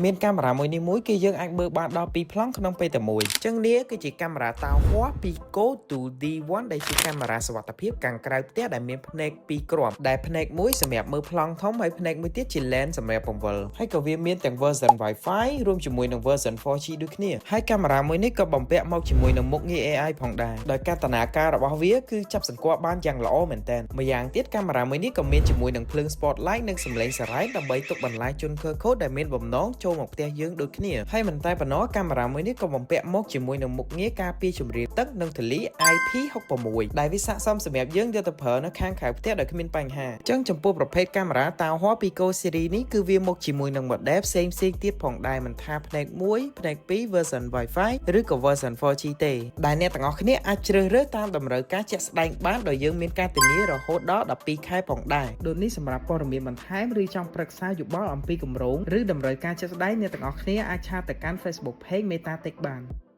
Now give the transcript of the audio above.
មានកាមេរ៉ាមួយនេះមួយគឺយើងអាចមើលបានដល់2ប្លង់ក្នុងពេលតែមួយចឹងនេះគឺជាកាមេរ៉ា Dahua Pico 2 D1 ដែលជាកាមេរ៉ាសុវត្ថិភាពខាងក្រៅផ្ទះដែលមានភ្នែកពីរគ្រាប់ដែលភ្នែកមួយសម្រាប់មើលប្លង់ធំហើយភ្នែកមួយទៀតជា lens សម្រាប់ពង្វិលហើយក៏វាមានទាំង version Wi-Fi រួមជាមួយនឹង version 4G ដូចគ្នាហើយកាមេរ៉ាមួយនេះក៏បំពាក់មកជាមួយនឹងមុខងារ AI ផងដែរដោយការដំណើរការរបស់វាគឺចាប់សង្កត់បានយ៉ាងល្អមែនទែនម្យ៉ាងទៀតកាមេរ៉ាមួយនេះក៏មានជាមួយនឹងភ្លើង spotlight និងសំឡេងសារ៉ែនដើម្បីទុកបន្លាយជនខិលខូចដែលមានបំណងចូលមកផ្ទះយើងដូចគ្នាហើយមិនតែប៉ុណ្ណោះកាមេរ៉ាមួយនេះក៏បំពាក់មកជាមួយនឹងមុខងារការពារជំរាលទឹកនិងធូលី IP66 ដែលវាស័ក្តិសមសម្រាប់យើងយកទៅប្រើនៅខាងក្រៅផ្ទះដោយគ្មានបញ្ហាអញ្ចឹងចំពោះប្រភេទកាមេរ៉ា Dahua Pico series នេះគឺវាមកជាមួយនឹង model ផ្សេងផ្សេងទៀតផងដែរមិនថាភ្នែក1ភ្នែក2 version Wi-Fi ឬក៏ version 4G ទេដែលអ្នកទាំងអស់គ្នាអាចជ្រើសរើសតាមតម្រូវការជាក់ស្ដែងបានដោយយើងមានការធានារហូតដល់12ខែផងដែរដូចនេះសម្រាប់ព័ត៌មានបន្ថែមឬចង់ប្រឹក្សាយោបល់អំពីគម្រោងឬតម្រូវការជាក់ស្ដែងអ្នកទាំងអស់គ្នាអាច chat ទៅកាន់ Facebook Page Meta Tech បាន។